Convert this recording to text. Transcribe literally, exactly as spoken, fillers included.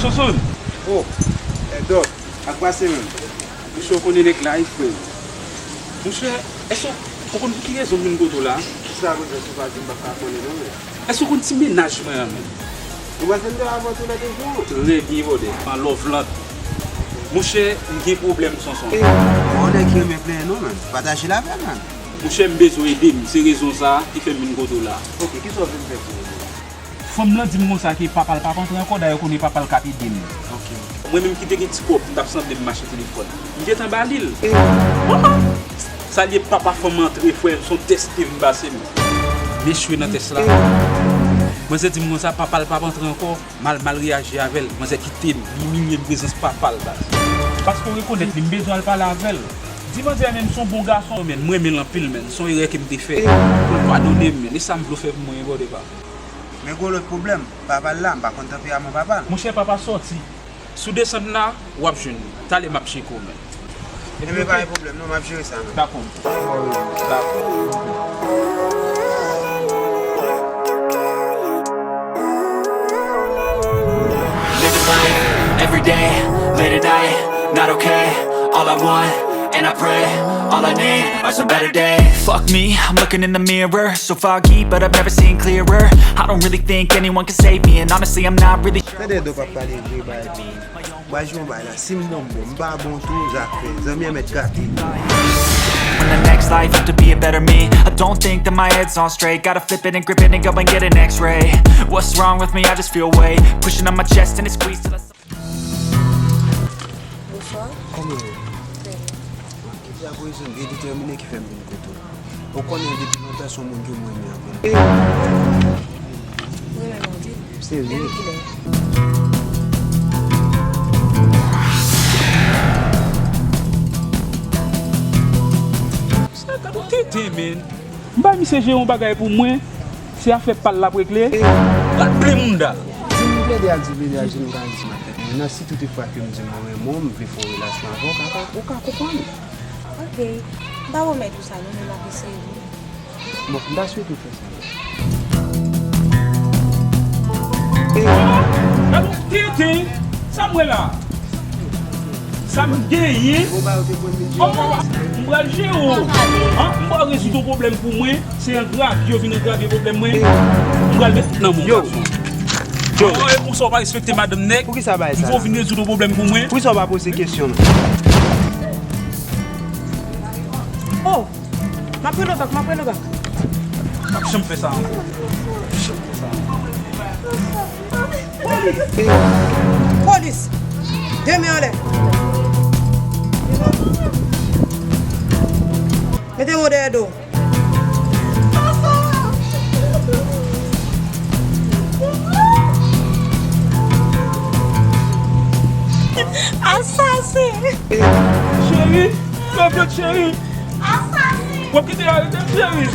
Sonson! Oh, Èdò, sa k pase menm? Monchè, ou konnen nèg la, wi, frè. Monchè, èske ou konn pou ki rezon m vin kote w la? Kisa rezon sou pati m pa ka konnen non, men. Èske ou konn ti mennaj mwen an, menm? Ou panse m te avè w tou lòt jou? Trè byen, brother. An love lan. Monchè, m gen pwoblèm, Sonson. Yon nèg ki renmen plenyen non, menm. Pataje l avè m, menm. Monchè, m bezwen ede m. Se rezon sa a ki fè m vin kote w la. Ok, kisa w vin fè pou mwen? Fanm lan di m konsa ke papa l p ap antre ankò, dayè ou konnen papa l k ap ede m. Ok. Mwen menm ki te gen ti kòb, m t ap sanble m mache telefòn. M gentan ba li l. Sa l ye, papa fanm antre, frè m, se yon tès ke m pase m. M echwe nan tès la. Manzè di m konsa, papa l p ap antre ankò, m al mal reyaji avè l. Manzè kite m, li imilye m prezans papa l, baz. Paske w rekonèt li, m bezwen al pale avè l. Di manzè a menm se yon bon gason, menm, m renmen l anpil, menm, se yon erè ke m te fè. Pou l padone m, menm, e sa m vle w fè pou mwen, brother, pa. Men gen yon lòt pwoblèm. Papa l la, m pa konn tanperaman papa l. Monchè, papa sòti. Si w desann la, w ap jwenn li. Talè m ap tcheke w, menm. Enben, pa gen pwoblèm, non, m ap jere sa, menm. Dakò. Dakò. Living life every day, late at night, not okay. All I want, and I pray, all I need are some better days. Fuck me, I'm looking in the mirror. So foggy, but I've never seen clearer. I don't really think anyone can save me, and honestly, I'm not really sure. Tande Èdò p ap pale vre, bay. Bay jwenn bay la, si m bon, m bon, m pa bon tou, zafè zanmi an mèt gate. In the next life, have to be a better me. I don't think that my head's on straight. Gotta flip it and grip it and go and get an x-ray. What's wrong with me? I just feel weight pushing on my chest and it squeezes till I Bonswa. Kòman w ye? Trè byen. Ki te aporizon byen detèmine ki fè m vin kote w. Ou konnen depi lontan se yon moun ke mwen renmen anpil. Ou renmen m anpil? Serye? Depi kilè? Sa gad yon tenten, men. M bay misye jere yon bagay pou mwen, se afè pa l l ap regle. L ap plen mouda. Si m plede al di plede al jwenn kay di maten. Nan si toutefwa ke m di mwen renmen w, m vle fè yon relasyon avè w, ou ka, ou ka konprann. Ok. M pa pwomèt ou sa non, men m ap eseye wi. Bon, m ta swete w fè sa. Gad yon tenten, sa m wè la. Sa m genyen. Oh, m pral jere w. An, m pral rezoud yon pwoblèm pou mwen. Se angrave, yo vin angrave pwoblèm mwen. M pral met nan men w, gason. Yo. Oh, e konsa w pa respekte madanm nèg. Poukisa w pa fè sa? M vo vin rezoud yon pwoblèm pou mwen. Poukisa w pa poze kesyon non? Oh, m ap rele w bak, m ap rele w bak. M ap janm fè sa ankò. M ap janm fè sa ankò. Polis! De men anlè! Mete men w dèyè do w. Asasen! Cheri! Fè fèt, cheri! Asasen! W ap kite arete m, cheri!